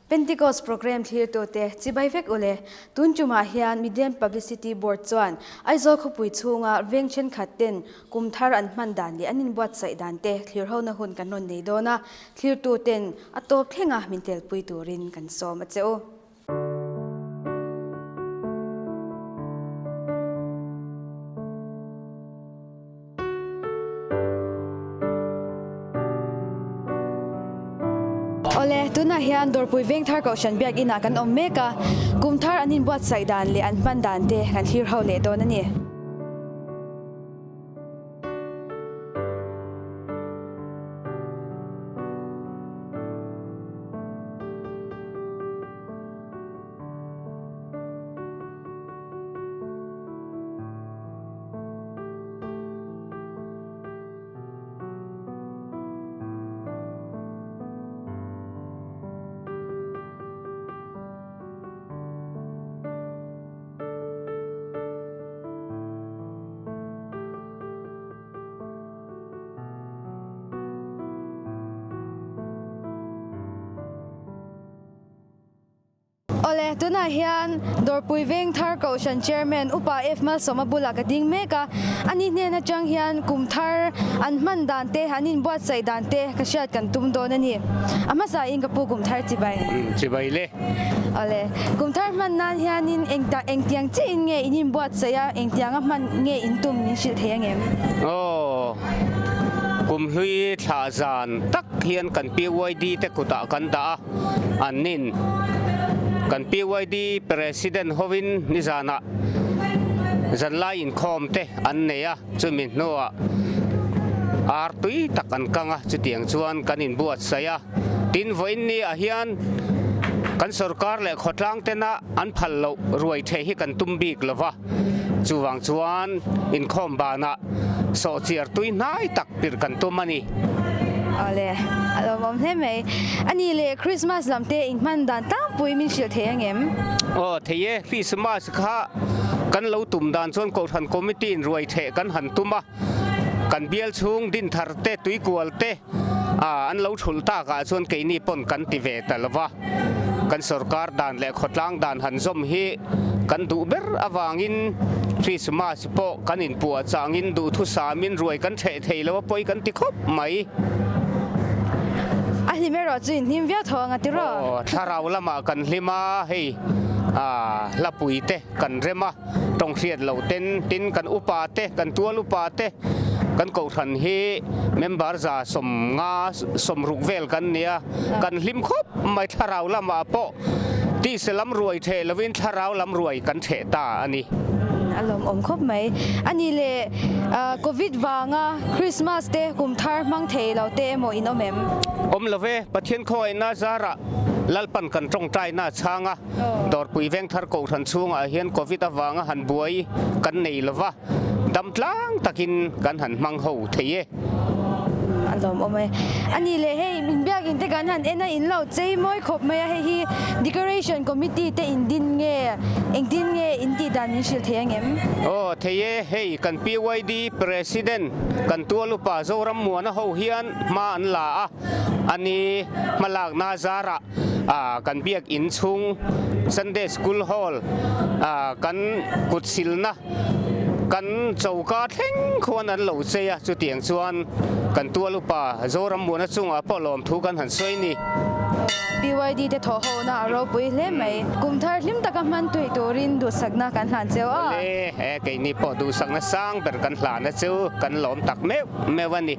Pentecost Programme thlirtute chibai vek ule. Tun tumah hian Medium Publicity Board chuan Aizawl khawpui chhunga veng thenkhat ten kum thar an hman dan leh an inbuatsaih dan te thlirhona hun kan rawn nei dawn a, thlirtu ten a tawp thlenga min telpui turin kan sawm a che u. Awle, tunah hian Dawrpui Vengthar Kohhran Biakinah kan awm mek a, kum thar an inbuatsaih dan leh an hman dan te kan thlir ho leh dawn a ni. Awle, tunah hian Dawrpui Vengthar Kohhran Chairman Upa F Malsawma bulah ka ding mek a, ani hnen atang hian kum thar an hman dan te, an inbuatsaih dan te ka hriat kan tum dawn a ni. A hmasa in ka pu kum thar chibai. Chibai le. Awle, kum thar hman nan hianin engta engtiang chiah in nge in inbuatsaih a, engtianga hman nge in tum min hrilh thei angem? Aw, kum hlui thlah zan tak hian kan PYD te kutah kan dah a. An nin kan PYD President hovin nizanah zanlai inkhawm te an nei a, chumi hnuah ar tui tak an kang a, chutiang chuan kan inbuatsaih a. Tin, vawiin ni ah hian kan sorkar leh khawtlang tena an phal loh ruai thei hi kan tum bik lo va, chuvang chuan inkhawm banah sawhchiar tui hnai tak Pirh kan tum a ni. Awle, a lawmawm hle mai. A nih leh Christmas lam te inhman dan tlangpui min hrilh thei angem? Aw, thei e. Christmas kha kan lo tum dan chuan Kohhran Committee in ruai theh kan han tum a. Kan bial chhung dinthar te, tuikual te an lo thulh takah chuan keini pawn kan ti ve ta lo va. Kan sorkar dan leh khawtlang dan han zawm hi kan duh ber avangin Christmas pawh kan inpuah changin duhthusamin ruai kan theh thei lo a pawi kan ti khawp mai. A hlim erawh chu inhlim viau tho ang a ti rawh. Aw, thlarau lamah kan hlim a, hei hlapui te kan rem a, tawng hriat lo ten, tin kan upa te, kan tual upa te, kan kohhran hi member 150 60 vel kan nia, kan hlim khawp mai thlarau lamah pawh tise lam ruai theh lovin thlarau lam ruai kan theh ta a ni. A lawmawm khawp mai. A nih leh Covid vanga Christmas te kum thar hmang thei lo te emaw in awm em? Awm lo ve, Pathian khawngaihna zarah Lalpan kan tawngtaina a chhang a, Dawrpui Vengthar Kohhran chhungah hian Covid avanga han buai kan nei lo va, dam tlang takin kan han hmang ho thei e. A lawmawm e. A nih leh hei min biakin te kan han en a, in lo chei mawi khawp mai a, hei hi decoration committee te in din nge, engtin nge in tih dan min hrilh thei angem? Aw thei e, hei kan PYD President kan tual upa Zoram Muana ho hian hma an la a, a ni hmalakna zarah kan biak in chhung Sunday School Hall kan kut silna Kan choka thleng khuan an lo chei a, chutiang chuan kan tual upa Zoram Muana chungah pawh lawmthu kan han sawi ni. BYD te thawh ho na a ropui hle mai. Kum thar hlim taka hman tui turin duhsakna kan hlan cheu a. Awle, he keini pawh duhsakna sang ber kan hlan a chu kan lawm tak meuh meuh a ni.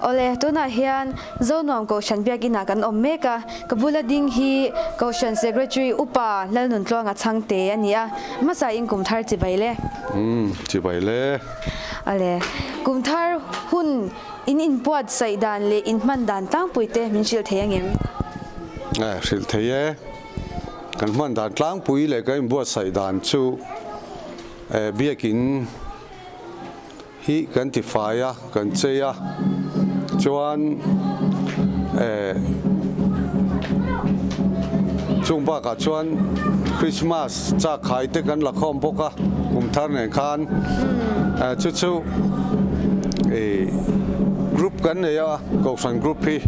Awle, tunah hian Zonuam Kohhran Biakinah kan awm mek a, ka bula ding hi Kohhran Secretary Upa Lalnuntluanga Chhangte a ni a, hmasa in kum thar chibai le. Umm, chibai le. Awle, kum thar hun in inbuatsaih dan leh inhman dan tlangpui te min hrilh thei angem? Eh, hrilh thei e. Kan hman dan tlangpui leh kan inbuatsaih dan chu eh biakin hi kan ti fai a, kan chei a, chuan eh chung bakah chuan Christmas chak khai te kan la khawm bawk a, kum thar nen khan eh chu chu eh group kan nei a, Kohhran group hi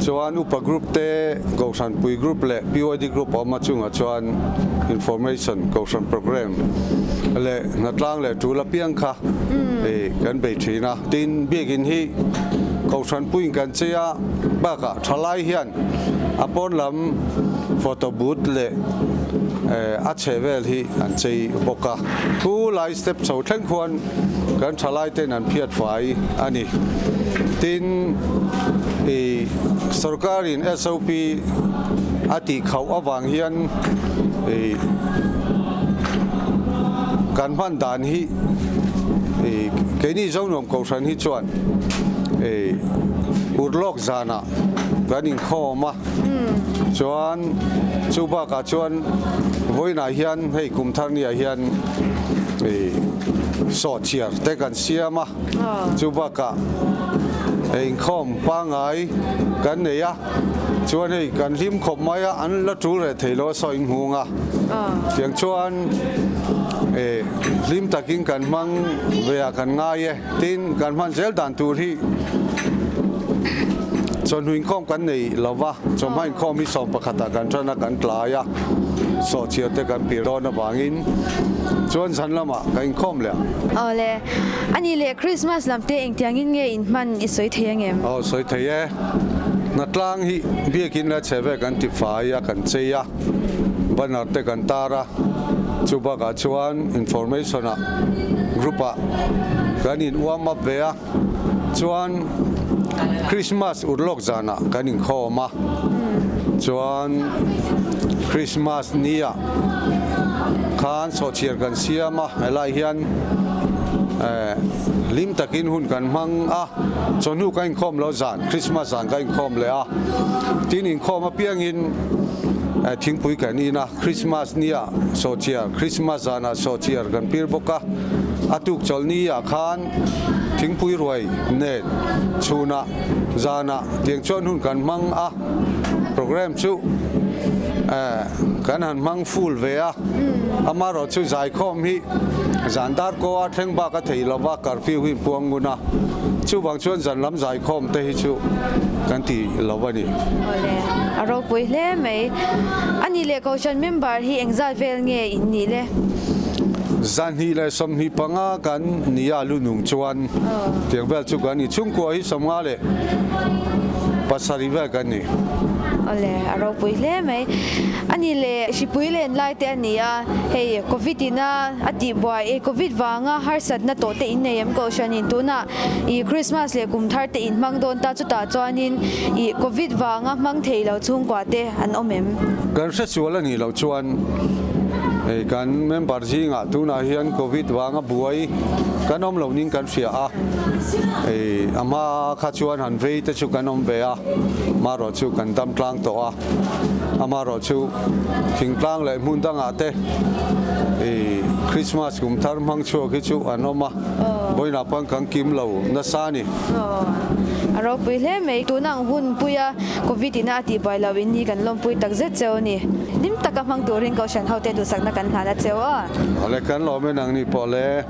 chuan upa group te, Kohhran pui group leh PYD group a awm a chungah chuan information Kohhran program leh hnatlang leh tul apiang kha kan bei thin a. Tin, biakin hi Kohhran puiin kan chei a, bakah thalai hian a pawn lam photo booth leh a chhe vel hi an chei bawk a. Thu lai step chho thleng khuan kan thalai ten an phiat fai a ni. Tin, i sorkarin SOP a tih khauh avang hian i kan hman dan hi i keini Zonuam Kohhran hi chuan i urlawk zanah kan inkhawm a, chuan chu bakah chuan vawiinah hian hei kum thar niah hian i sawhchiar te kan siam a, chu bakah inkhawm pangngai kan nei a, chuan hei kan hlim khawp mai a, an la tul reh thei lo a saw inhung a, tiang chuan i hlim takin kan hmang ve a kan ngai e. Tin, kan hman zel dan tur hi chawhnu inkhawm kan nei lo va, chawhma inkhawm hi 11 ah kan tan a, kan tlai a, sawhchhiar te kan pir dawn avangin chuan zan lamah kan inkhawm leh ang. Awle, a nih leh Krismas lam te engtiangin nge in hman i sawi thei angem? Aw, sawi thei e. Hnatlang hi biakin la chhe ve kan ti fai a, kan chei a, banner te kan tar a, chu bakah chuan information ah group ah kan in warm up ve a, chuan Christmas urlawk zanah kan inkhawm a, chuan Christmas ni ah khan sawhchhiar kan siam a, helai hian eh hlim takin hun kan hmang a, chawhnu kan inkhawm lo zan Christmas zan kan inkhawm leh a, tin inkhawm apiangin thingpui kan in a. Christmas nia sawhchiar, Christmas zanah sawhchiar kan pir bawk a, a tuk chawlhni ah khan thingpui ruai nen chhunah zanah tiang chuan hun kan hmang a, program chu kan han hmang full ve a, amaherawh chu zaikhawm hi zan dar kaw a thleng bak a thei lova curfew hi inpuang ngun a, chuvang chuan zan lam zaikhawm te hi chu kan ti lo a ni. Awle, a ropui hle mai. A nih leh Kohhran member hi engzat vel nge in nih le? 225 kan ni a lunung chuan tiang vel chu kan ni. Chhungkua hi 57 vel kan ni. Awle, a ropui hle mai. A nih leh hripui len lai te a ni a, hei Covid ina a tihbuai e, Covid vanga harsatna tawh te in nei em Kohhran in tunah I Christmas leh kum thar te in hmang dawn ta chutah chuanin i Covid vanga hmang thei lo chhungkua te an awm em? Kan hresual a nih loh chuan hei kan member zingah tunah hian Covid vanga buai kan awm lo ning kan hria a, hei a hma kha chuan han vei te chu kan awm ve a, marawh chu kan dam tlang tawh a, amarawh chu thingtlang leh hmun dangah te i Christmas kum thar hmang chhuak hi chu an awm a. Vawiinah pawn kan kim lo nasa a ni. A ropui hle mai. Tuna ang hun puia Covid ina a tihbuai lo in hi kan lawmpui tak zet cheu a ni. Hlim taka hmang turin Kohhran hote duhsakna kan hlan a cheu a. Awle kan lawm e nangni pawh le.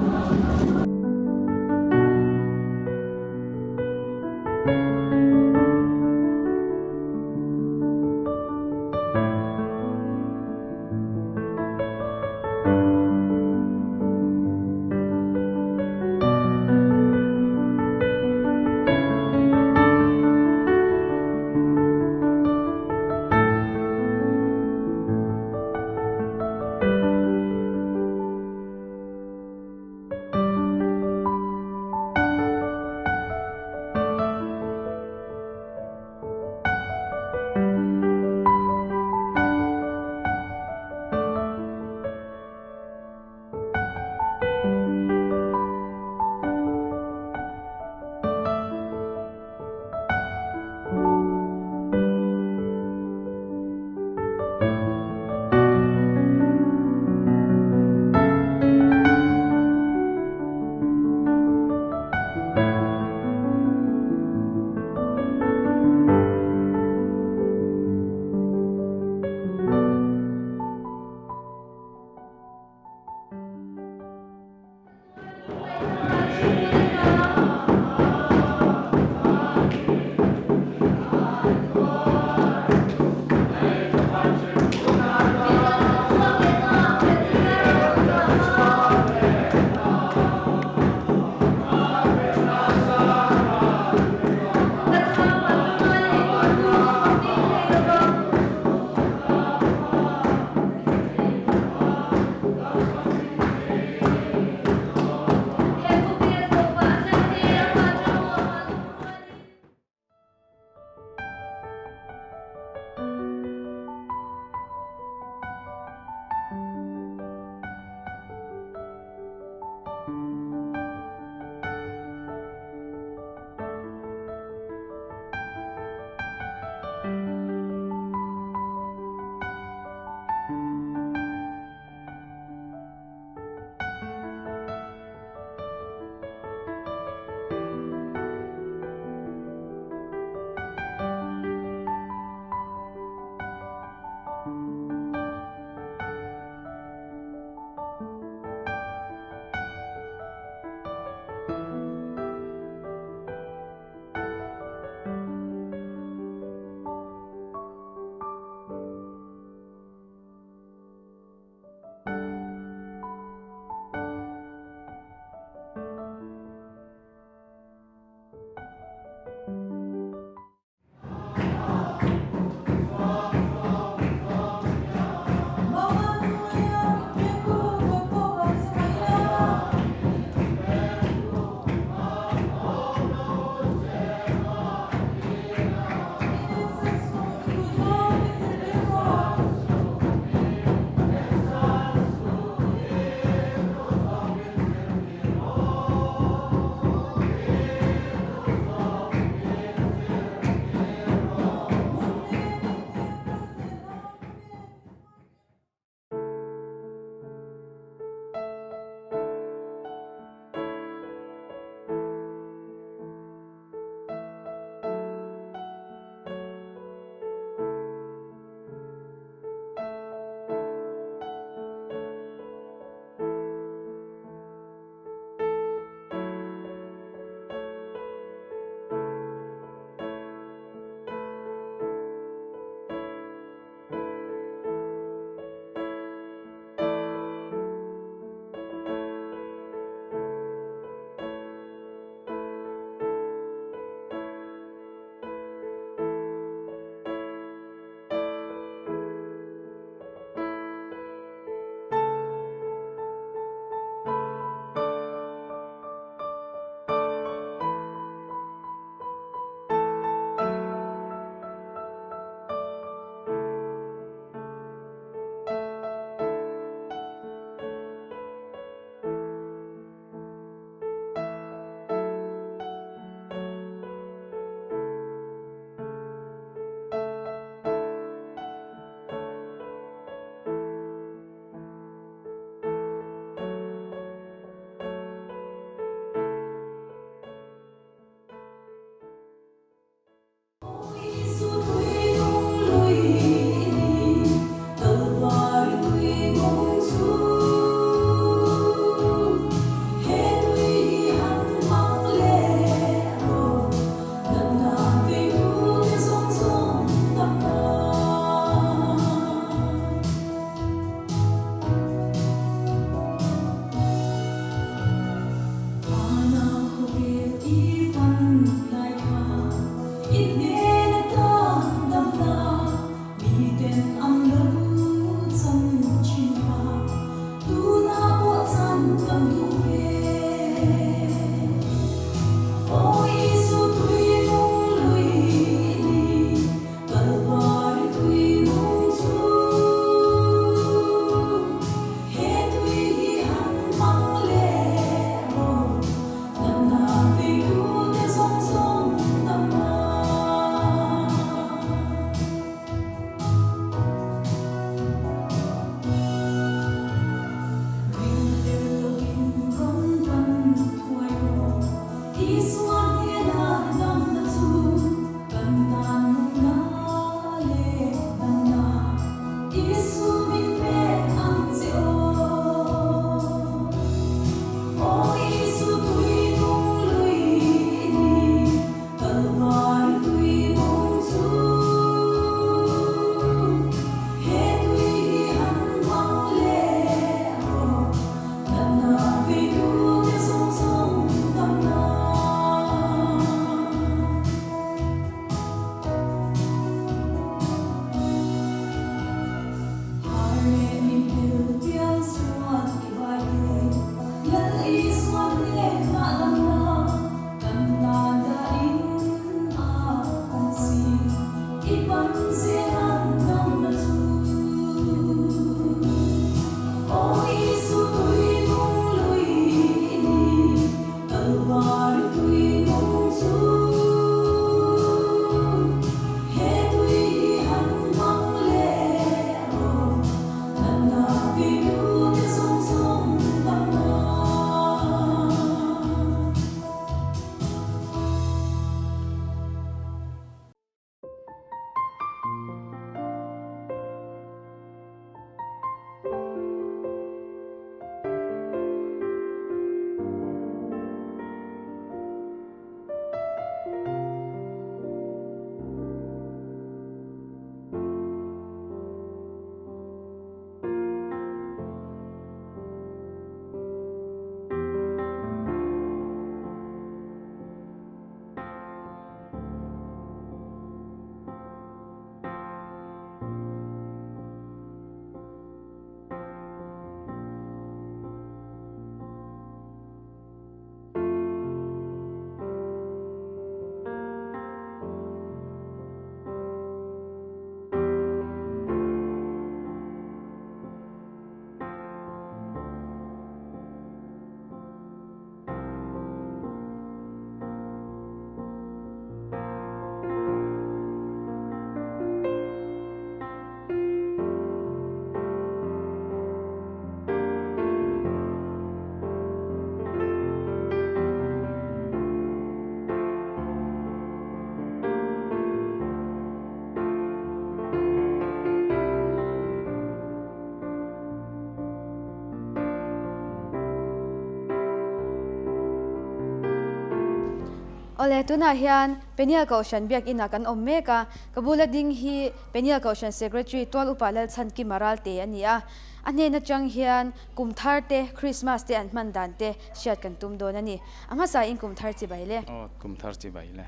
Awle, tunah hian Peniel Kohhran Biakinah kan awm mek a, ka bula ding hi Peniel Kohhran Secretary Tual Upa Lalchhankima Ralte a ni a. A hnen atang hian kum thar te, Christmas te an hman dan te hriat kan tum dawn a ni. A hmasa in kum thar chibai le. Aw, kum thar chibai le.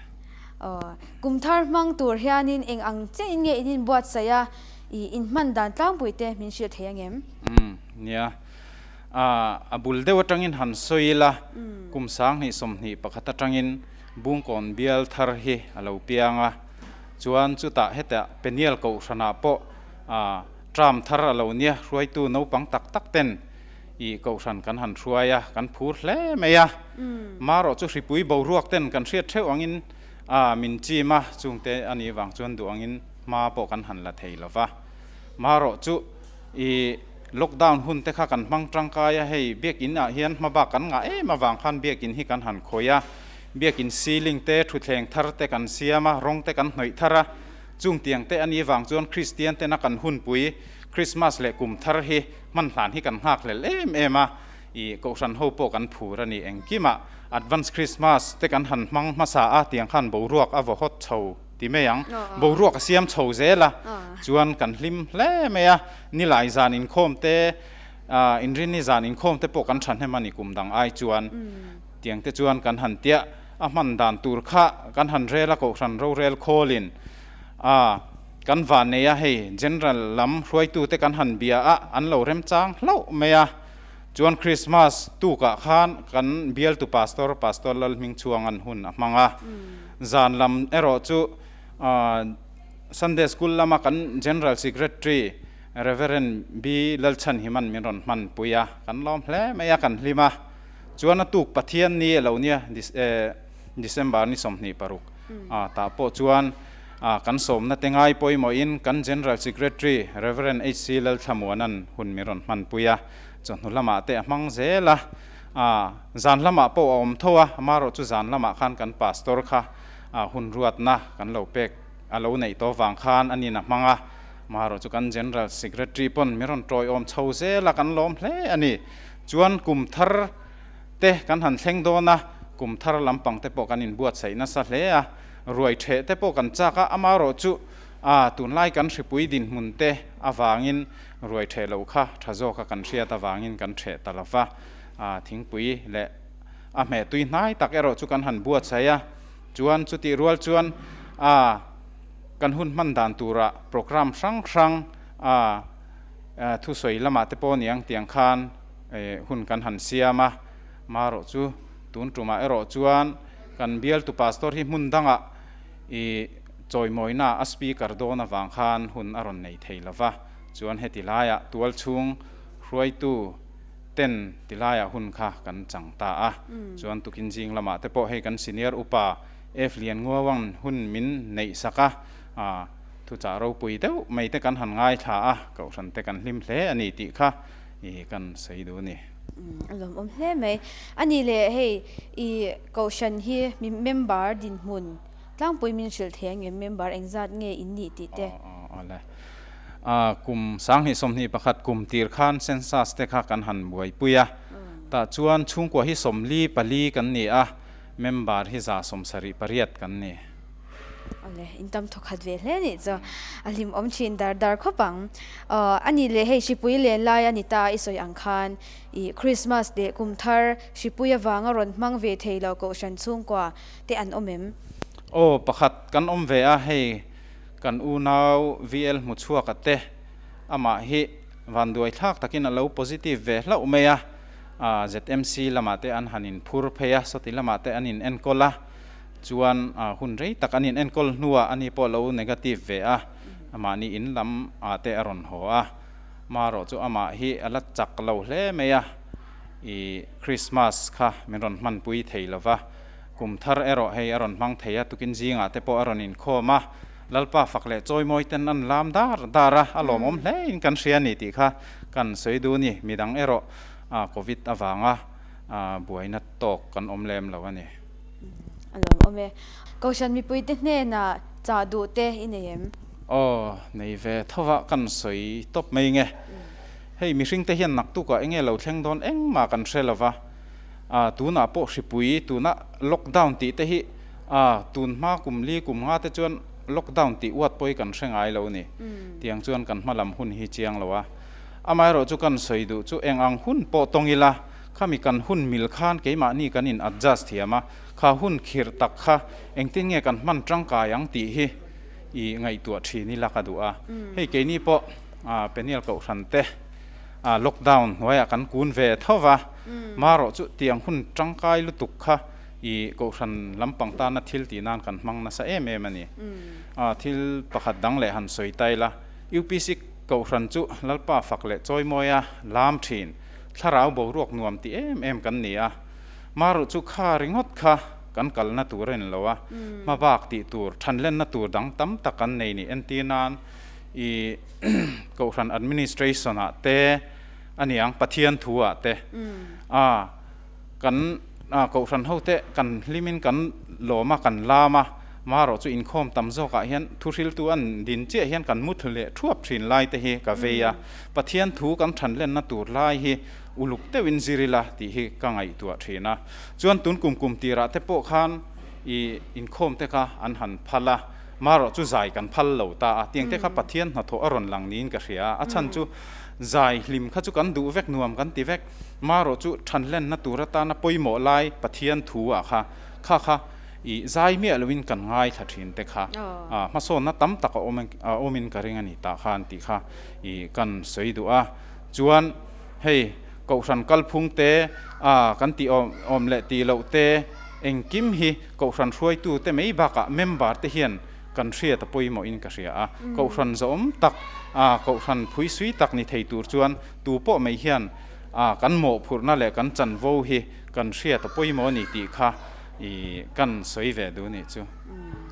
Aw, kum thar hmang tur hianin eng ang chiah in nge in inbuatsaih a, i inhman dan tlangpui te min hrilh thei angem? Umm, nia. A bul deuh atangin han sawi ila, kum 2021 atangin Bungkawn bial thar hi a lo piang a, chuan chutah hetah Peniel Kohhranah pawh tram thar a lo nia, hruaitu naupang tak tak ten i Kohhran kan han hruai a, kan phur hle mai a. Marawh chu hripui boruak ten kan hriat theuh angin min chim a, chungte a nih vang chuan duh angin hma pawh kan han la thei lo va. Marawh chu i lockdown hun te kha kan hmang tangkai a, hei biakin ah hian hma bak kan ngah em avang khan biakin hi kan han khawih a, biakin ceiling te thutthleng thar te kan siam a, rawng te kan hnawih thar a, chung tiang te a nih vang chuan Kristian tena kan hunpui Christmas leh kum thar hi hman hlan hi kan nghak hlel em em a, i kohhran ho pawh kan phur a ni engkimah advance Christmas te kan han hmang hmasa a tiang khan boruak a vaw hawt chho. Ti mai ang. Boruak a siam chho zel a, chuan kan hlim hle mai a, nilai zan inkhawm te, inrinni zan inkhawm te pawh kan thahnem a ni kum dang ai chuan. Tiang te chuan kan han tiah a hman dan tur kha kan han rel a Kohhran rorel khawlin a kan van nei a, hei General lam hruaitu te kan han bia a, an lo remchang hlauh mai a, chuan Christmas tukah khan kan bialtu Pastor, Pastor Lalhmingchhuanga'n hun a hmang a. Zan lam erawh chu Sunday School lama kan General Secretary Rev. B. Lalchhanhiman min rawn hmanpui a, kan lawm hle mai a, kan hlim a. Chuan a tuk Pathian ni a lo nia, December ni 26 tah pawh chuan kan sawmna te ngai pawimawhin kan General Secretary Rev. HC. Lalthlamuana'n hun min rawn hmanpui a, chawhnu lamah te a hmang zel a. A, zan lamah pawh a awm tho a, amaherawh chu zan lamah khan kan pastor kha hun ruatna kan lo pek a lo neih tawh vang khan a nin a hmang a, amaherawh chu kan General Secretary pawn min rawn tawiawm chho zel a, kan lawm hle a ni. Chuan kum thar te kan han thleng dawn a, kum thar lampang te pawh kan inbuatsaih nasa hle a, ruai theh te pawh kan chak a, amaherawh chu a tunlai kan hripui dinhmun te avangin ruai theh loh kha tha zawka kan hriat avangin kan theh ta lo va. Thingpui leh a hmeh tui hnai tak erawh chu kan han buatsaih a, chuan chutih rual chuan a kan hun hman dan turah programme hrang hrang a thusawi lamah te pawh niang tiang khan hun kan han siam a, marawh chu tun tumah erawh chuan kan bialtu pastor hi hmun dangah i chawimawina a speaker dawn avang khan hun a rawn nei thei lo va, chuan heti laiah tualchhung hruaitu ten tilaiah hun kha kan chang ta a, chuan tukin zing lamah te pawh hei kan senior upa F Lianngauang hun min neih sak a, thuchah ropui deuh mai te kan han ngaithla a, kohhran te kan hlim hle a ni tih kha i kan sawi duh a ni. A lawmawm hle mai. A nih leh hei i kohhran hi mi member dinhmun tlangpui min hrilh thei ang em? Member engzat nge in nih tih te? Aw aw le. Kum 2021 kum tir khan census te kha kan han buaipui a, tah chuan chhungkua hi 44 kan ni a, member hi 78 kan ni. Awle, in tam thawkhat ve hle nih chu a hlimawm thin dar dar khawp ang. A nih leh hei hripui len lai a ni ta i sawi ang khan i Christmas leh kum thar hripui avanga rawn hmang ve thei lo kohhran chhungkua te an awm em? Aw, pakhat kan awm ve a, hei Kan unau VL hmuchhuaka te amah hi vanduai thlak takin a lo positive ve hlauh mai a, ZMC lamah te an han inphur phei a, sawti lamah te an in enkawl a, chuan hun rei tak an in enkawl hnuah ani pawh lo negative ve a, mahni in lam ah te a rawn haw a, marawh chu amah hi a la chak lo hle mai a, i Christmas kha min rawn hmanpui thei lova. Kum thar erawh hei a rawn hmang thei a, tukin zingah te pawh a rawn inkhawm a, Lalpa fak leh chawimawi ten an lam dar dar a, a lawmawm hle in kan hria a ni tih kha kan sawi duh a ni. Midang erawh Covid avanga buaina tawk kan awm lem lo a ni. A lawmawm e. Kohhran mipuite hnenah chah duh te i nei em? Aw, nei ve tho va kan sawi tawp mai nge. Hei mihringte hian naktukah enge lo thleng dawn engmah kan hre lo va. A, tunah pawh hripui, tuna lockdown tih te hi A, tun hma kum li kum nga te chuan lockdown tih uat pawh hi kan hre ngai lo ni. Tiang chuan kan hma lam hun hi chiang lo a. Amaherawh chu kan sawi duh chu eng ang hun pawh tawng ila, khami kan hun mil khan keimahni kan in adjust thiam a, kha hun khirh tak kha engtin nge kan hman tangkai ang tih hi i ngaihtuah thin ila ka duh a. Hei keini pawh Peniel Kohhran te lockdown hnuaiah kan kun ve tho va, marawh chu tiang hun tangkai lutuk kha i Kohhran lampang tana thil tih nan kan hmang nasa em em a ni. Thil pakhat dang leh han sawi ta ila, UPC Kohhran chu Lalpa fak leh chawimawia lam thin, thlarau boruak nuam ti em em kan ni a. Maruh chu kha ringawt kha kan kalna tur a ni lo a, hmabak tih tur, thanlenna tur dang tam tak kan nei ni. Entir nan i Kohhran administration ah te a ni ang, Pathian thu ah te a kan Kohhran ho te kan hlimin kan lawm a, kan lam a, marawh chu inkhawm tam zawkah hian thuhriltu an din chiah hian kan mu thlu leh thuap thin lai te hi ka vei a, Pathian thu kan thanlenna tur lai hi uluk deuhin zir ila tih hi ka ngaihtuah thin a. Chuan tun kum kum tirah te pawh khan i inkhawm te kha an han phal a, marawh chu zai kan phal lo ta a, tiang te kha Pathian hnathawh a rawn lang niin ka hria a, a chhan chu zai hlim kha chu kan duh vek nuam kan ti vek, marawh chu thanlenna tur atana pawimawh lai Pathian thu ah kha kha kha i zai miah loin kan ngaithla thin te kha hmasawnna tam tak a awm a awmin ka ring a ni tah khan tih kha i kan sawi duh a, chuan Hei, Kohhran kalphung te, a kan tih awm awm leh tih loh te, engkim hi Kohhran hruaitu te mai bakah member te hian kan hriat a pawimawhin ka hria a. Kohhran zawhawm tak, a Kohhran phuisui tak ni thei tur chuan tu pawh mai hian a kan mawhphurhna leh kan chanvo hi kan hriat a pawimawh a ni tih kha i kan sawi ve duh nih chu.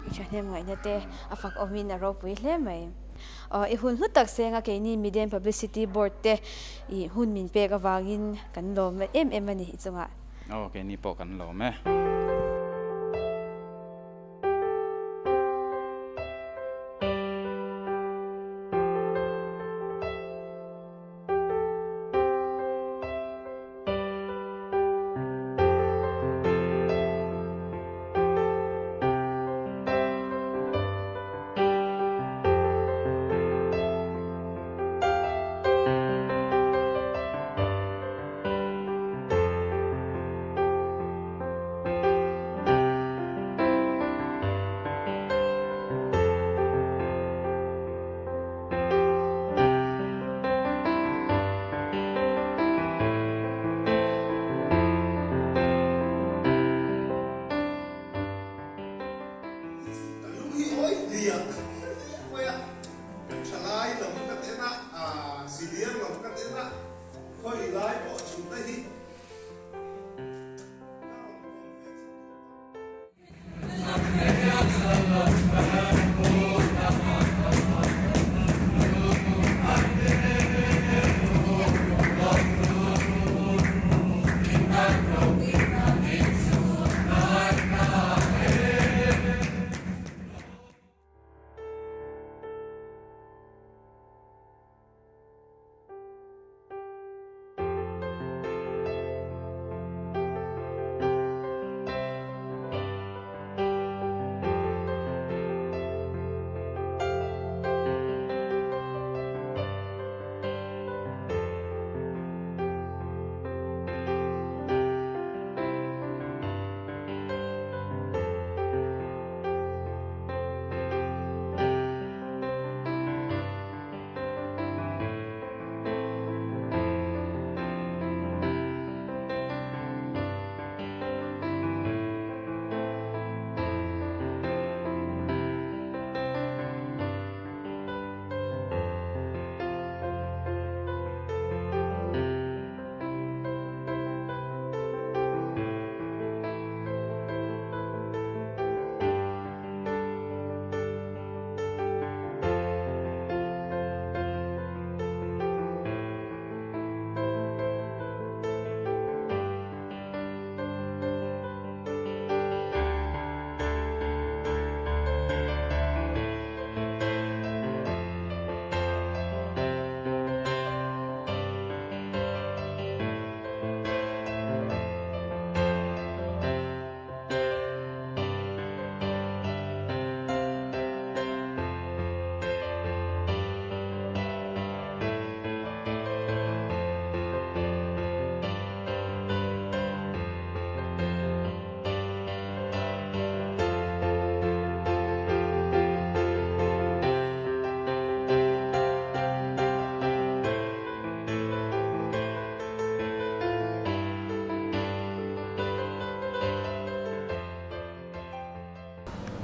I thahnem ngaihna te a fak awmin a ropui hle mai. I hun hlu tak senga keini Median Publicity Board te i hun min pek avangin kan lawm em em a ni i chungah. Aw keini pawh kan lawm e.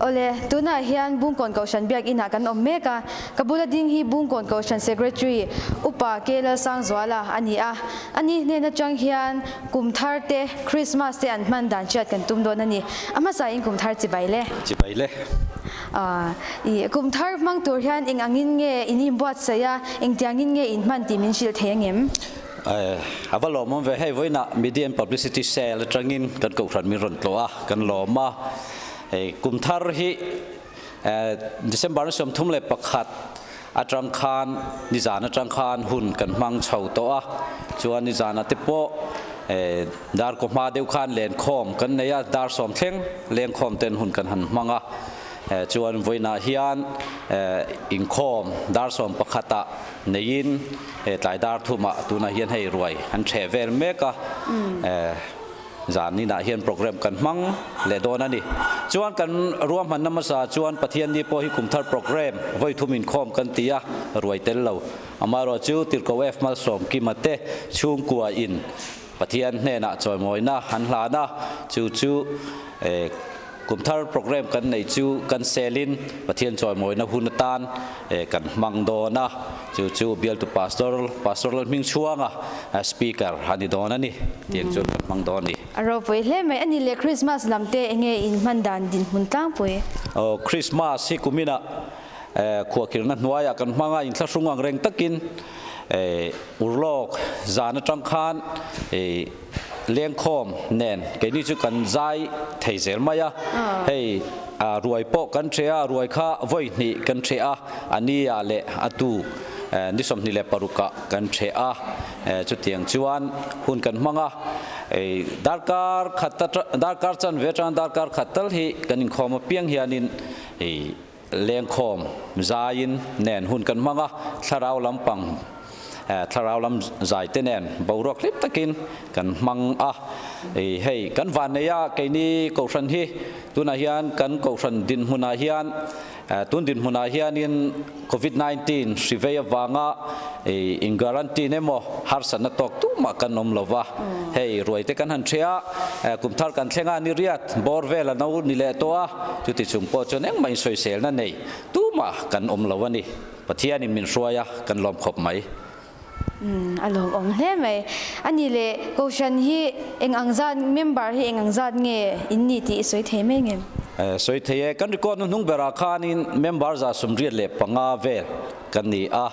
Awle, tunah hian Bungkawn Kohhran Biakin ah kan awm mek a, ka bula ding hi Bungkawn Kohhran Secretary Upa K Lalsangzuala a ni a, ani hnen atang hian kum thar te, Christmas te an hman dan hriat kan tum dawn a ni. A hmasa in kum thar chibai le. Chibai le. Aaa, i kum thar hmang tur hian eng angin nge in inbuatsaih a, engtiangin nge in hman tih min hrilh thei angem? A va lawmawm ve, hei vawiinah Media and Publicity Cell atangin kan kohhran min rawn tlawh a, kan lawm a. Hei kum thar hi December ni 31 atang khan nizan atang khan hun kan hmang chho tawh a, chuan nizanah te pawh dar kaw hma deuh khan lenkhawm kan nei a, dar sawm thleng lengkhawm ten hun kan han hmang a, chuan vawiinah hian inkhawm dar sawm pakhatah neiin tlai dar thumah tunah hian hei ruai an ṭheh vel mek a. Zan inah hian program kan hmang leh dawn a ni. Chuan kan ruahmanna hmasa chuan Pathianni pawh hi kumthar program vawi thum inkhawm kan ti a, ruai tel lo. Amaherawh chu Tirhkoh F Malsawm Kima te chhungkua in Pathian hnenah chawimawina an hlan a, chu chu kumthar program kan neih chu kan selin Pathian chawimawina hun atan kan hmang dawn a, chu chu bialtu Pastor, Pastor Lalhmingchhuanga Speaker a ni dawn a ni, tiang chuan kan hmang dawn a ni. A ropui hle mai a ni le, Christmas lam te enge in hman dan dinhmun tlangpui? Aw, Christmas hi kuminah khuahkhirhna hnuaiah kan hmang a, inthlahrung ang reng takin urlawk zan atang khan lengkhawm nen keini chu kan zai thei zel mai a, hei ruai pawh kan ṭheh a, ruai kha vawi hnih kan ṭheh a, a ni ah leh a tu ni 26 ah kan ṭheh a, chutiang chuan hun kan hmang a, darkar khat darkar chanve atang darkar khat tal hi kan inkhawm apiang hianin Lengkhawm zaiin nen hun kan hmang a, thlarau lampang thlarau lam zaite nen boruak hlip takin kan hmang a. Hei kan vannei a, keini Kohhran hi tunah hian kan Kohhran dinhmunah hian tun dinhmunah hianin Covid 19 hri vei avanga in guarantine emaw harsatna tawk tumah kan awm lo va, hei ruaite kan han ṭheh a, kum thar kan thleng a ni riat bawr vel a no ni leh tawh a, chuti chung pawh chuan engmah insawiselna nei tumah kan awm lo a ni. Pathianin min hruai a, kan lawm khawp mai. Umm a lawmawm hle mai. A ni le, Kohhran hi eng ang zat, member hi eng ang zat nge in ni tih i sawi thei mai ngem? Sawi thei e, kan record hnu hnung berah khanin member 75 vel kan ni a,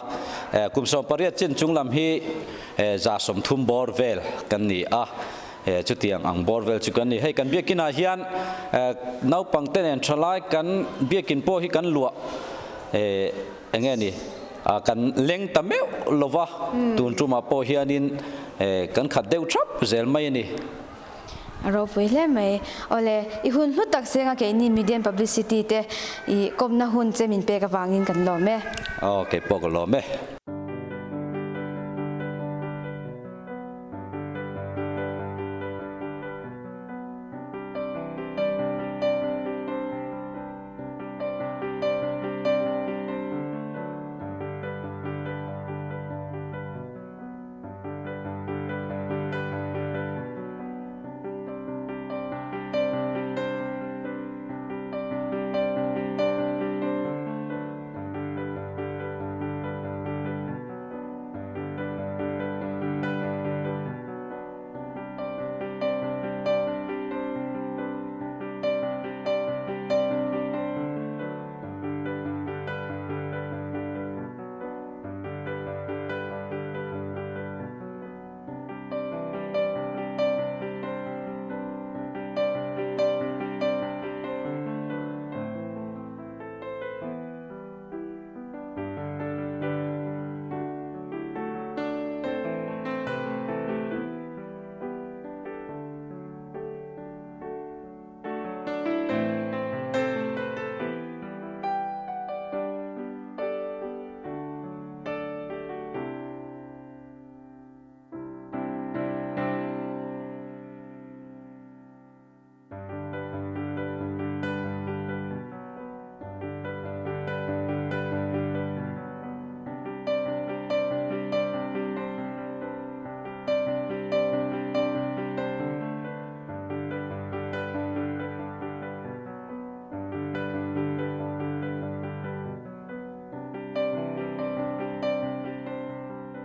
kum 18 chin chung lam hi 30 bawr vel kan ni a, chutiang ang bawr vel chu kan ni. Hei kan biakinah hian naupangte nen thalai kan biakin pawh hi kan luah Eng nge ni? Kan leng ta meuh lo va, tun tumah pawh hianin kan khat deuh thap zel mai a ni. A ropui hle mai. Awle, i hun hlu tak senga keini Media and Publicity te i kawmna hun che min pek avangin kan lawm e. Aw, kei pawh ka lawm e.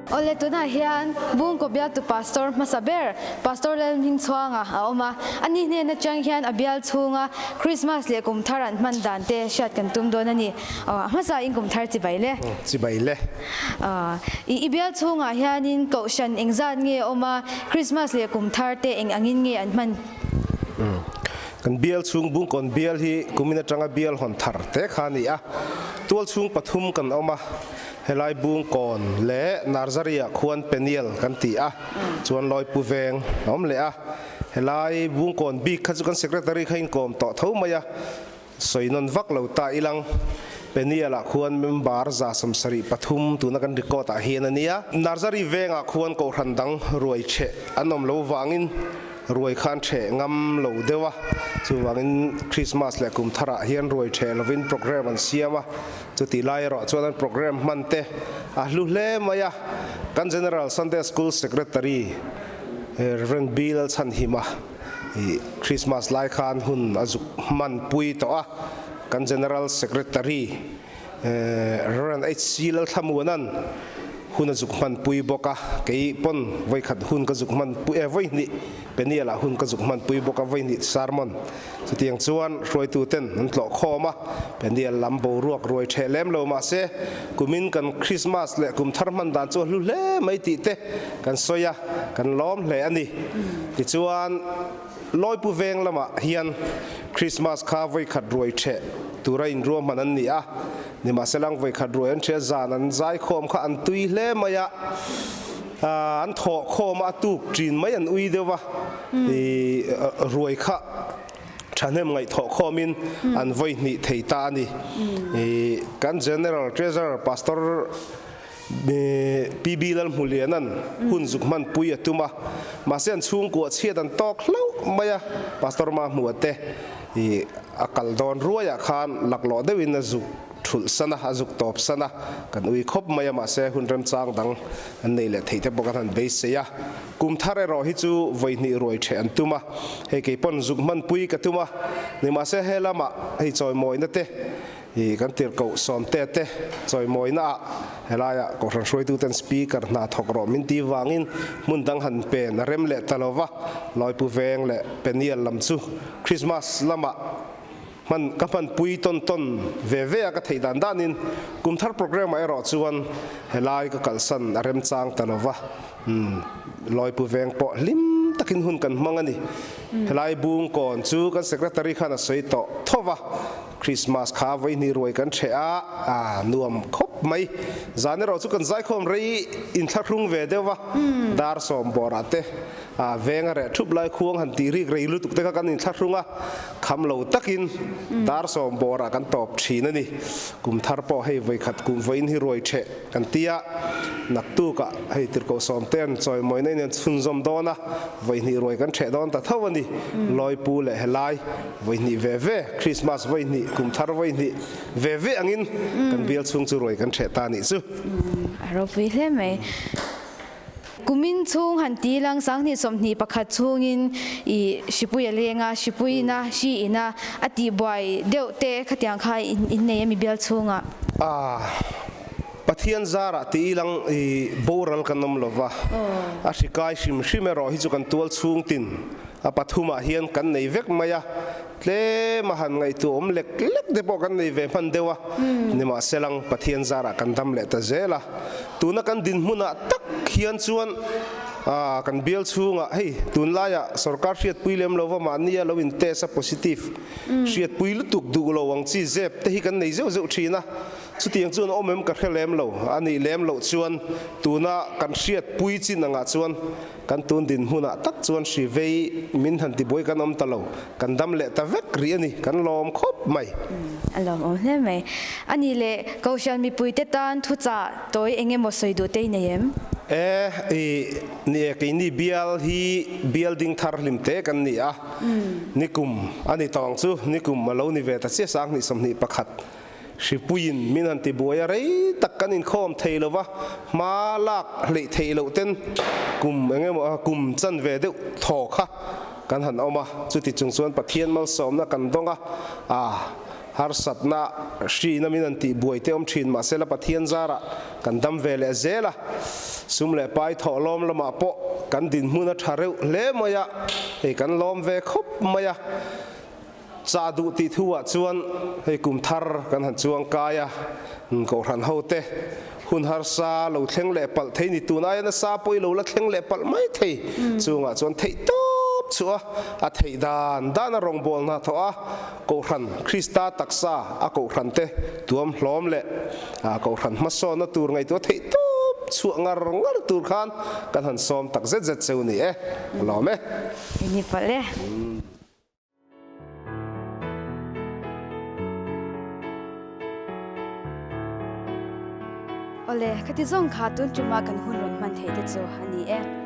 Awle tunah hian Bungkaw bialtu Pastor hmasa ber Pastor Lalhmingchhuanga a awm a, ani hnen atang hian a bial chhunga Christmas leh kum thar an hman dan te hriat kan tum dawn a ni. A hmasa in kum thar chibai le. Chibai le. I i bial chhungah hianin Kohhran engzat nge a awm a, Christmas leh kum thar te eng angin nge an hman? Kan bial chhung Bungkawn bial hi kumin atanga bial hawn thar te kha a ni a, tual chhung pathum kan awm a, Helai Bungkawn leh Narzary-ah khuan Peniel kan ti a, chuan Lawipu veng a awm leh a. Helai Bungkawn bik kha chu kan Secretary kha inkawm tawh tho mai a, sawi nawn vak lo ta ilang. Peniel-ah khuan member 173 tuna kan record ah hian a nia. Narzary vengah khuan kohhran dang ruai cheh an awm lo vangin Ruai khan ṭheh ngam lo deuh a, chuvangin Christmas leh kum tharah hian ruai ṭheh lovin programme an siam a, chutih lai erawh chuan an programme hman te a hlu hle mai a. Kan General Sunday School Secretary Rev. B. Lalchhanhima i Christmas lai khan hun a zuk hman pui tawh a, kan General Secretary Rev. HC Lalthlamuana'n hun a zuk hman pui bawk a, kei pawn vawikhat hun ka zuk hman pui e, vawihnih Peniel ah hun ka zuk hman pui bawk a, vawihnih sermon chutiang chuan hruaitu ten an tlawh khawm a, Peniel lam boruak ruai theh lem lo mahse kumin kan Christmas leh kum thar hman dan chu a hlu hle mai tih te kan sawi a, kan lawm hle a ni. Tichuan. Lawipu veng lamah hian Christmas kha vawikhat ruai ṭheh tura inruahman an ni a, nimahselang vawikhat ruai an ṭheh zan an zaikhawm kha an tui hle mai a, an thawh khawm a, a tuk ṭin mai an ui deuh a, ruai kha ṭhahnem ngaihthawh khawmin an vawihnih thei ta a ni. Kan General Treasurer Pastor PB Lalhmuliana'n hun zuk hmanpui a tum a, mahse an chhungkua chhiat an tawk hlauh mai a, Pastor Mahmua te i a kal dawn ruaiah khan laklawh deuhin a zuk thulh san a, a zuk tawp san a, kan ui khawp mai a, mahse hun remchang dang an nei leh theih te pawh kan han beisei a, kum thar erawh hi chu vawihnih ruai ṭheh an tum a, hei kei pawn zuk hmanpui ka tum a, nimahse he lamah hei chawimawina te I kan tirhkoh sawmte te chawimawina ah helaiah Kohhran hruaituten Speaker hna thawk rawh min ti vangin hmun dang han pen a rem leh ta lova, Lawipu Veng leh Peniel lam chu Christmas lamah hman ka hmanpui tawn tawn ve ve a ka theih dan danin kum thar programme ah erawh chuan helai ka kalsan a remchang ta lova, Lawipu Veng pawh hlim takin hun kan hmang a ni. Helai Bungkawn chu kan Secretary khan a sawi tawh thova. Christmas kha vawihnih ruai kan ṭheh a, a nuam khawp mai. Zan erawh chu kan zaikhawm rei inthlahrung ve deuh va, dar sawm bawrah te veng a reh ṭhup lai khuang han tih rik rei lutuk te kha kan inthlahrung a, kham lo takin dar sawm bawrah kan tawp ṭhin a ni. Kum thar pawh hei vawikhat kum vawiin hi ruai ṭheh kan ti a, naktukah hei tirhkoh sawmte an chawimawina in an chhunzawm dawn a, vawihnih ruai kan ṭheh dawn ta tho a ni. Lawipu leh helai. Vawihnih ve ve, Christmas vawihnih, kum thar vawihnih ve ve angin kan bial chhung chu ruai kan ṭheh ta nih chu. A ropui hle mai. Kumin chhung han ti lang 2021 chhungin i hripui a leng a, hripui ina, hri ina a tihbuai deuh te khatiang kha in nei ami bial chhungah? A, Pathian zarah ti ilang i boral kan awm lova, a hri kai hrim hrim erawh hi chu kan tual chhung tin A pathumah hian kan nei vek mai a, tlem a han ngaihtuah awm lek lek te pawh kan nei ve hman deuh a, nimahselang Pathian zarah kan dam leh ta zel a. Tuna kan dinhmunah tak hian chuan kan bial chhungah hei tunlaiah sorkar hriatpui lem lova mahnia lo in test a positive hriatpui lutuk duh lo ang chi zep te hi kan nei zeuh zeuh thin a, chutiang chuan awm em ka hre lem lo a nih lem loh chuan tuna kan hriatpui chin angah chuan Kan tun dinhmunah tak chuan hri vei min han tibuai kan awm ta lo, kan dam leh ta vek rih a ni, kan lawm khawp mai. A lawmawm hle mai. A nih leh Kohhran mipuite tan thuchah tawi eng emaw sawi duh te i nei em? E, i, ni e, keini bial hi bial ding thar hlim te kan ni a, nikum a ni tawng chu, nikum a lo ni ve ta chiah 2021. Hripuiin min han tibuai a, rei tak kan inkhawm thei lo va, hma lak hleih theih loh ten kum eng emaw kum chanve deuh thaw kha kan han awm a, chuti chung chuan Pathian malsawmna kan dawng a, a harsatna hriina min han tihbuai te awm thin mahsela Pathian zarah kan dam ve leh zel a. Sum leh pai thawh lawm lamah pawh kan dinhmun a tha reuh hle mai a, hei kan lawm ve khawp mai a. Chah duh tih thu ah chuan hei kum thar kan han chuang kai a, Kohhran ho te hun harsa lo thleng leh palh thei ni tun aia nasa pawh i lo la thleng leh palh mai thei. Chungah chuan theih tawp chhuah a, a theih dan dan a rawngbâwl hna thawh a, Kohhran Krista taksa a Kohhran te tuam hlawm leh Kohhran hmasawnna tur ngaihtuah theih tawp chhuah ngar ngar tur khan kan han sawm tak zet zet cheu ni e, a lawm e. Ni palh e. Awle, khati zawng kha tun tuma kan hun rawn hman theih te chu a ni e.